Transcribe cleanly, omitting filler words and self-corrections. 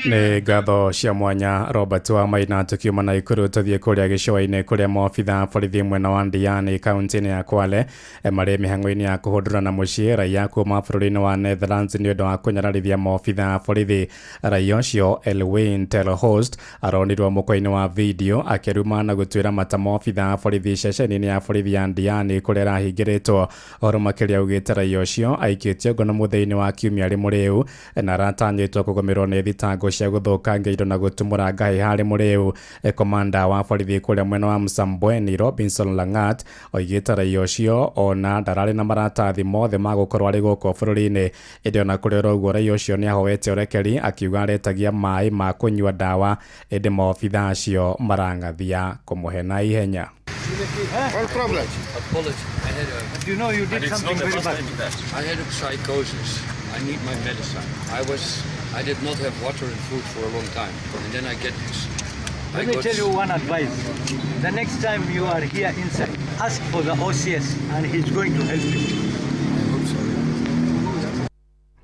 Nĩ ngatho cia mwanya Robert wa Maina. Tukiuma na ikuru tuthiĩ kũrĩa gĩcũa-inĩ kũrĩa maobitha borithi mwena wa Ndiani kaunti-inĩ ya Kwale marĩ mĩhang'o-inĩ ya kũhũndũra na mũciĩ raia kuma bũrũri-inĩ wa Netherlands nĩ ũndũ wa kũnyararithia maobitha borithi. Raia ũcio Elwin Telhost aronirwo mũkwa-inĩ wa video akĩruma na gũtuĩra mata maobitha borithi ceceni-inĩ ya borithi ya Ndiani kũrĩa arahingĩrĩtwo. Ũhoro makĩria augĩte raia ũcio aikĩtio ngono mũthenya-inĩ wa kiumia arĩ mũrĩu na aratanyĩtwo kũgũmĩrwo nĩ thitango cia gũthũkangia indo na gũtumũra ngahĩ harĩ mũrĩu. Komanda wa borithi kũrĩa mwena wa Msambweni Robinson Langat oigĩte raia ũcio ona ndararĩ na maratathi mothe ma gũkorwo arĩ gũkũ bũrũri-inĩ. Ĩndĩ ona kũrĩ oro ũguo raia ũcio nĩ ahoete ũrekeri akiuga aretagia maĩ ma kũnyua ndawa, ĩndĩ maobitha acio marang'athia kũmũhe na ihenya. What problem? Apology. I had a You know you did something very bad. I had a psychosis. I need my medicine. I did not have water and food for a long time, and then I get this. I Let me got tell you one advice. The next time you are here inside, ask for the OCS and he's going to help you.